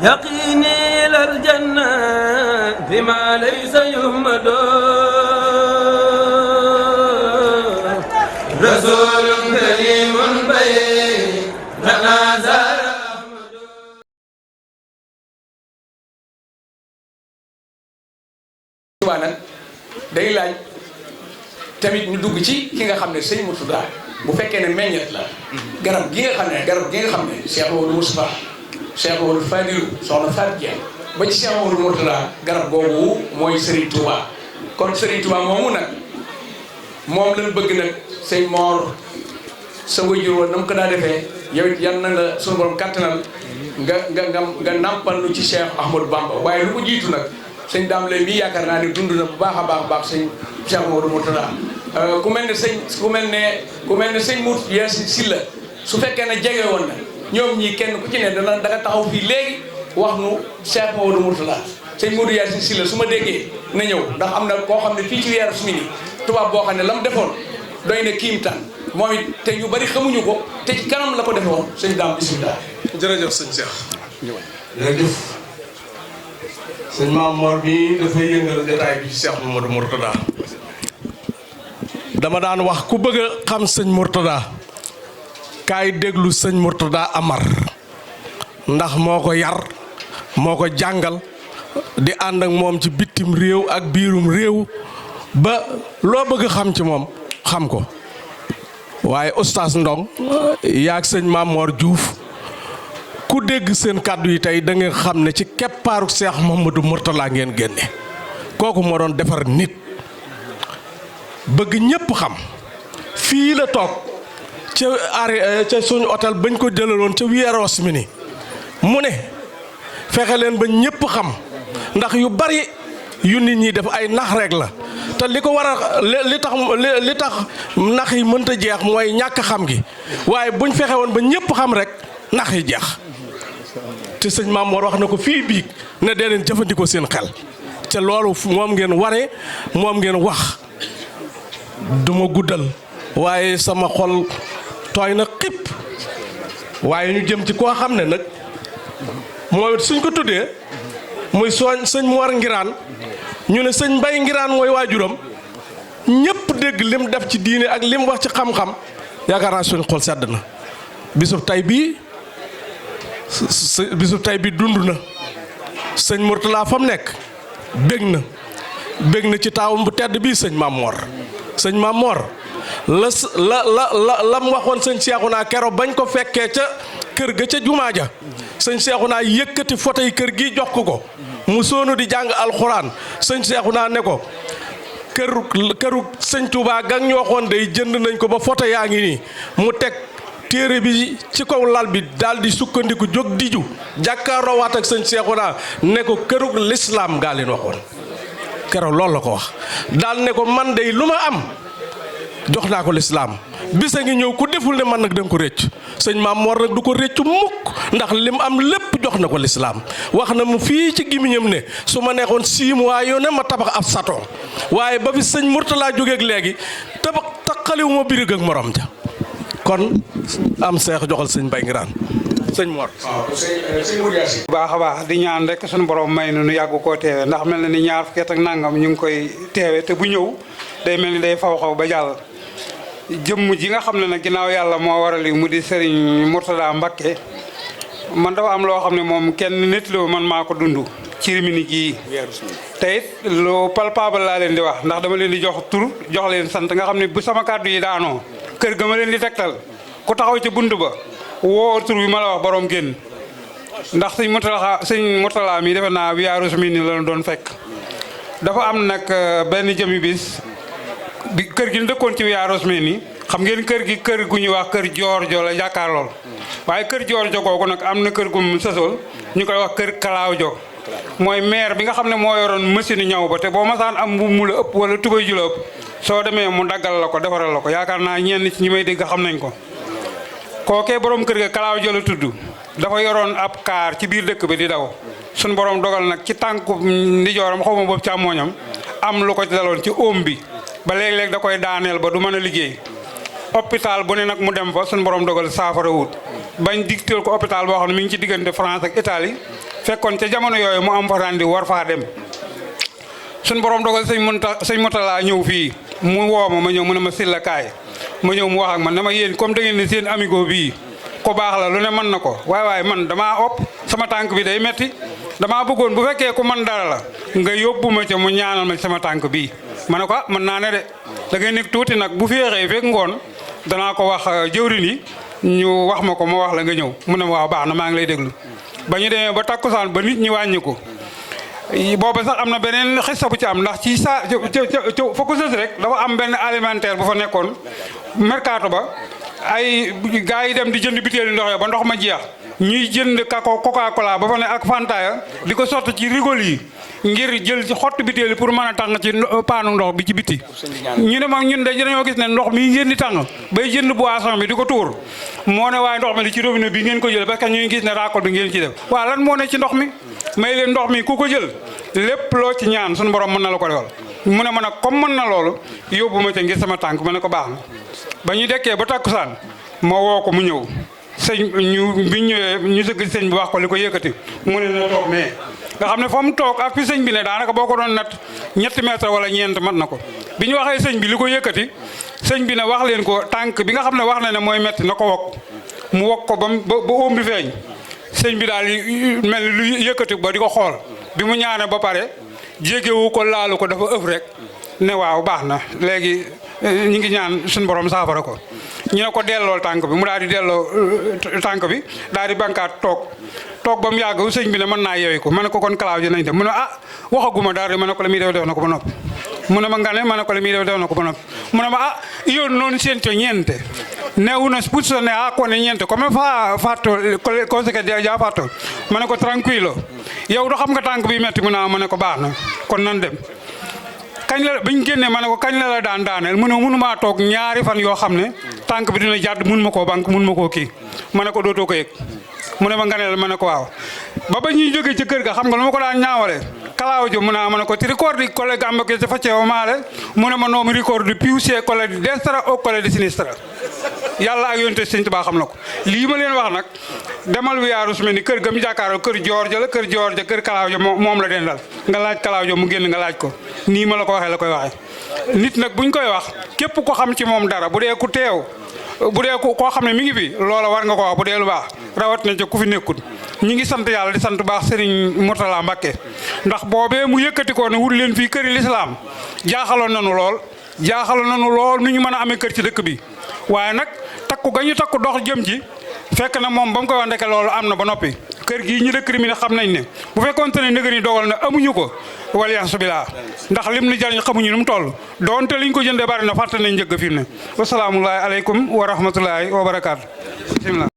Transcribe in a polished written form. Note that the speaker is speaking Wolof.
يقيني إلى الجنة بما ليس يهمد رسول كريم بيننا زار Tuubaa nag day laaj tamit ñu dugg ci ki nga xam ne sëñ Murtada bu fekkee ne meññet la garab gi nga xam ne Cheikh Mamadou Moustapha Cheikh Mamadou Fadilou soxna Fatou Dieng ba ci Cheikh Mamadou Murtada garab googu mooy Serigne Touba kon Serigne Touba moomu nag moom lañ bëgg nag sëñ Mor sa wajur woon na mu ko daa defee yow it yan na nga sunu borom kattanal nga nampal lu ci Cheikh Ahmadou Bamba waaye lu ko jiitu nag sëñ Dame Lay mii yaakaar naa ne dund na bu baax a baax sëñ Cheikh Mamadou Murtada ku mel ne sëñ Mour Yacine Sylla su fekkee ne jege woon na ñoom ñii kenn ku ci ne da nga taxaw fii léegi wax nu Cheikh Mamadou Murtada sëñ Mour Yacine Sylla su ma déggee na ñëw ndax am na koo xam ne fii ci weeru sumi ni tubaab boo xam ne la mu defoon doy na kiimtaan moom it te ñu bari xamuñu ko te ci kanam la ko defe woon sëñ Dame bismillah. jërëjëf sëñ Cheikh. jërëjëf sëñ Maam Mor bi dafay yëngal jotaay bi ci Cheikh Mamadou Murtada dama daan wax ku bëgg a xam sëñ Murtada kaay déglu sëñ Murtada Amar ndax moo ko yar moo ko jàngal di ànd ak moom ci bitim réew ak biirum réew ba loo bëgg xam ci moom xam ko waaye oustaz Ndong yaag sëñ Maam Mor Diouf ku dégg seen kàddu yi tey da ngeen xam ne ci keppaaru Cheikh Mamadou Murtada ngeen génne kooku moo doon defar nit bëgg ñépp xam fii la toog ca suñu hôtel bañ ko jëlaloon ca Wieros mi ni mu ne fexe leen ba ñépp xam ndax yu bari yu nit ñi def ay nax rek la te li ko war a li tax nax yi mënta jeex mooy ñàkk xam gi waaye buñ fexe woon ba ñépp xam rek nax yi jeex te sëñ Maam Mor wax na ko fii biig ne dee leen jëfandikoo seen xel te loolu moom ngeen wane moom ngeen wax duma guddal waaye sama xol tooy na xipp waaye ñu jëm ci koo xam ne nag mooy suñ ko tuddee muy sëñ Mor Ngiraan ñu ne sëñ Mbay Ngiraan mooy waajuram ñépp dégg lim def ci diine ak lim wax ci xam-xam yaakaar naa suñ xol sedd na bisub tay bii dund na sëñ Murtada fa mu nekk bég na ci taawam bu tedd bii sëñ Maam Mor sëñ Maam Mor la mu waxoon sëñ Seexuna keroog bañ ko fekkee ca kër ga ca jumaa ja sëñ Seexuna yëkkati fotoy kër gi jox ko mu soonu di jàng alxuraan sëñ Seexuna ne ko këru sëñ Touba ga ñu waxoon day jënd nañ ko ba foto yaa ngi nii mu teg téere bi ci kaw lal bi daal di sukkandiku jóg diju jàkkaaroo waat ak sëñ Seexuna ne ko kërug lislaam gaa leen waxoon keroog loolu la ko wax daal ne ko man day lu ma am jox naa ko lislaam bisa ngi ñëw ku deful ne man nag danga ko réccu sëñ Maam Mor nag du ko réccu mukk ndax lim am lépp jox na ko lislaam wax na mu fii ci gimiñam ne su ma neexoon 6 mois yoo ne ma tabax ab sato waaye ba fi sëñ Murtada jógeeg léegi tabax taqaliwuma birig ak morom ja kon am seex joxal sëñ Mbay Ngiraan sëñ Mor. waaw sëñ Mour Yacine. baax a baax di ñaan rek suñu borom may nu yàgg koo teewe ndax mel na ni ñaar fukki at ak nangam ñu ngi koy teewe te bu ñëw day mel ni day faw ba jàll. jëmm ji nga xam ne nag ginnaaw yàlla moo waral mu di Serigne Murtada Mbakke man dafa am loo xam ne moom kenn nit la man maa ko dund ci rimini ji te it lu palpable laa leen di wax ndax dama leen di jox tur jox leen sant nga xam ne bu sama kàddu yi daanoo kër ga ma leen di tegtal ku taxaw ci bunt ba woo tur bi ma la wax borom génn ndax sëñ Murtada mi defe naa Wiyaaru mi ni la doon fekk dafa am nag benn jëmi bis bi kër gi ñu dëkkoon ci Wiyaaru mi ni xam ngeen kër gi kër gu ñuy wax kër Joorjo la jàkkaar lool waaye kër Joorjo googu nag am na kër gum sësool ñu koy wax kër Kalaajo mooy maire bi nga xam ne moo yoroon machine ñaw ba te boo masaan am mbubb mu la ëpp wala tubay ju la ëpp soo demee mu daggal la ko defaral la ko yaakaar naa ñenn ci ñi may dégg xam nañ ko kookee borom kër ga Kalaajo la tudd dafa yoroon ab kaar ci biir dëkk bi di daw suñ borom dogal nag ci tànku ndijooram xaw ma boobu càmmooñam am lu ko ci daloon ci óom bi ba léeg-léeg da koy daaneel ba du mën a liggéey hôpital bu ne nag mu dem fa suñu borom dogal saafara wut bañ digteel ko hôpital boo xam ne mi ngi ci diggante France ak Italie fekkoon ca jamono yooyu mu am fa rendi war faa dem suñ borom dogal sëñ Moutala ñëw fii mu woo ma ñëw mu ne ma Sylla kaay ma ñëw mu wax ak man ne ma yéen comme da ngeen ne seen amigo bii ko baax la lu ne mën na ko waaye man damaa opp sama tànk bi day metti damaa bëggoon bu fekkee ku mën dara la nga yóbbu ma ca mu ñaanal ma sama tànk bii ma ne ko mën naa ne de da ngay nekk tuuti nag bu féexee fekk ngoon danaa ko wax jëwrin yi ñu wax ma ko ma wax la nga ñëw mu ne ma waaw baax na maa ngi lay déglu ba ñu demee ba takkusaan ba nit ñi wàññi ko booba sax am na beneen xista bu ci am ndax ci fa ko sës rek dafa am benn alimentaire bu fa nekkoon mercato ba ay gars yi dem di jënd bitéeli ndox ya ba ndox ma jeex ñuy jënd coca cola ba fa ne ak fantaya di ko sotti ci rigol yi ngir jël ci xott bitéeli pour mën a tàng ci paanu ndox bi ci biti ñu ne ma ñun dañoo gis ne ndox mi ngeen di tàng bay jënd boisson bi di ko tuur moo ne waaye ndox mi li ci robinet bi ngeen ko jël parce que ñu ngi gis ne récolte bi ngeen ci def waaw lan moo ne ci ndox mi may leen ndox mi ku ko jël lépp loo ci ñaan suñu borom mën na la ko defal mu ne ma nag comme mën na loolu yóbbu ma ca ngir sama tànk ma ne ko baax na ba ñu dekkee ba takkusaan ma woo ko mu ñëw sëñ bi ñëwee ñu sëgg sëñ bi wax ko li ko yëkkati mu ne na toog mais nga xam ne fa mu toog ak fi sëñ bi ne daanaka boo ko doon nat ñetti mètre wala ñeent mat na ko bi ñu waxee sëñ bi li ko yëkkati sëñ bi ne wax leen ko tànk bi nga xam ne wax na ne mooy metti na ko wokk mu wokk ko ba óom bi feeñ sëñ bi daal mel ni lu yëkkati ba di ko xool bi mu ñaane ba pare jégewu ko laalu ko dafa ëf rek ne waaw baax na léegi ñu ngi ñaan suñu borom saafara ko ñu ne ko dellool tànk bi mu daal di delloo tànk bi daal di bankaat toog ba mu yàgg sëñ bi ne mën naa yeewi ko ma ne ko kon kalaaw ji nañ dem mu ne waxaguma dara ma ne ko la muy def na ko ba noppi mu ne ma nga ne ma ne ko la muy def na ko ba noppi mu ne ma io non sento niente né una spuzza né acqua né niente come fa fatto le cose che già fatto ma ne ko tranquillo yow do xam nga tànk bi metti mu ne ma ne ko baax na kon nan dem kañ la bañ génnee ma ne ko kañ la daan daaneel mu ne mënumaa toog ñaari fan yoo xam ne tànk bi dina jàdd mun ma koo banque mun ma koo kii ma ne ko dootoo ko yëg mu ne ma nga ne la ma ne ko waaw ba ñuy jógee ci kër ga xam nga lu ma ko daan ñaawale kalaaw jo mu ne ma ne ko ti ricordi quelle gambe che facevo male mu ne ma non mi ricordo più se quelle di destra o quelle di sinistra yàlla ak yonte sëñ Tuubaa xam na ko lii ma leen wax nag demal wiyaaru su mel ni kër ga mu jàkkaaroo kër joor ja la kër joor ja kër kalaaw ja moom la den dal nga laaj kalaaw ja mu génn nga laaj ko nii ma la ko waxee la koy waxee nit nag buñ koy wax képp ko xam ci moom dara bu dee ku teew bu dee koo xam ne mi ngi fi loola war nga ko wax bu dee lu baax rawat na ca ku fi nekkul ñi ngi sant yàlla di sant baax Serigne Mourtala Mbacké ndax boobee mu yëkkati ko ne wut leen fii këri lislaam jaaxaloon nañu lool nu ñu mën a amee kër ci dëkk bi waaye nag takku ga ñu takku dox jëm ci fekk na moom ba mu koy wax ndeke loolu am na ba noppi kër gii ñu dëkk mi ne xam nañ ne bu fekkoonte ne nëgë ni dogal na amuñu ko wala subilaa ndax lim ni jariñ xamuñu nu mu toll doonte liñ ko jëndee bari na fàtte nañ njëgg fi mu ne wasalaamullahi aleykum wa rahmatullahi wa barakaatu bismillah